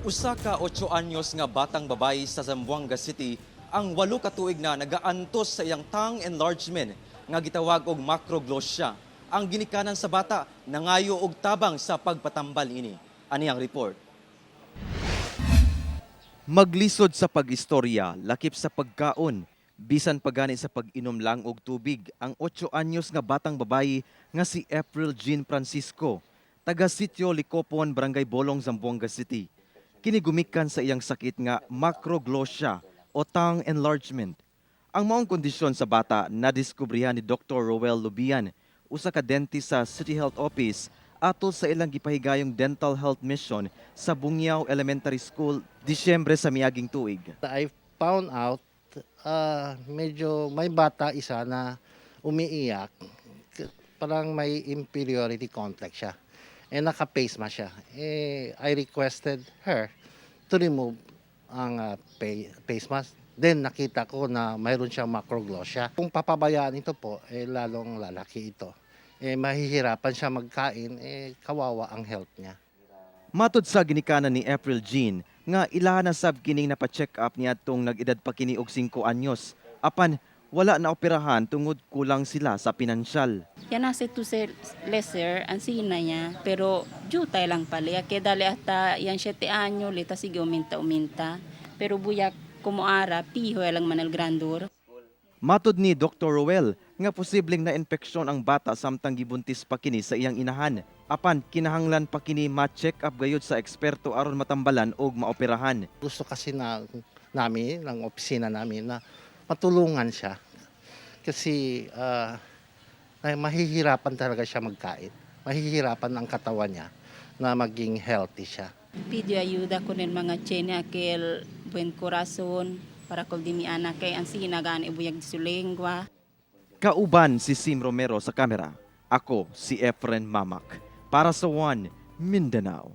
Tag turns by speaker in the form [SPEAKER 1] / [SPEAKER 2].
[SPEAKER 1] Usa ka 8 anyos nga batang babayi sa Zamboanga City ang 8 ka tuig na nagaantos sa iyang tongue enlargement nga gitawag og macroglossia. Ang ginikanan sa bata nangayo og tabang sa pagpatambal ini. Ani ang report. Maglisod sa pag-istorya, lakip sa pagkaon, bisan pagani sa pag-inom lang og tubig ang 8 anyos nga batang babayi nga si April Jean Francisco, taga Sitio Likopon, Barangay Bolong, Zamboanga City. Kini gumikan sa iyang sakit nga macroglossia o tongue enlargement. Ang maong kondisyon sa bata nadiskubrihan ni Dr. Roel Lubian, usa ka dentist sa City Health Office, atol sa ilang gipahigayong dental health mission sa Bungyao Elementary School, Disyembre sa miaging tuig.
[SPEAKER 2] I found out medyo may bata isa na umiiyak, parang may inferiority complex siya. Eh, naka-face mask siya. Eh, I requested her to remove ang face mask. Then nakita ko na mayroon siyang macroglossia. Kung papabayaan ito po, eh, lalong lalaki ito. Eh, mahihirapan siya magkain, eh, kawawa ang health niya.
[SPEAKER 1] Matod sa ginikanan ni April Jean, nga ilaha na sab kining napa-check up niadtong nag-edad pa kini og 5 anyos. Apan wala na operahan tungod kulang sila sa pinansyal.
[SPEAKER 3] Ya nace tu ser leser, ansina niya, pero jutay lang pala. Kaya dali hasta yan 7 años, lita sige uminta uminta. Pero buyak como ara, piho lang man el grandor.
[SPEAKER 1] Matod ni Dr. Roel nga posibleng na infeksyon ang bata samtang gibuntis pa kini sa iyang inahan. Apan kinahanglan pa kini ma-check up gayud sa eksperto aron matambalan og maoperahan.
[SPEAKER 2] Gusto kasi na namin, ng opisina namin, na matulungan siya. Kasi na mahihirapan talaga siya magkain. Mahihirapan ang katawan niya na maging healthy siya.
[SPEAKER 3] Pido ayuda con el mga chene aquel buen corazón para kol di mi anak kay ansina gani buyag su lengua.
[SPEAKER 1] Kauban si Sim Romero sa kamera. Ako si Efren Mamak. Para sa One Mindanao.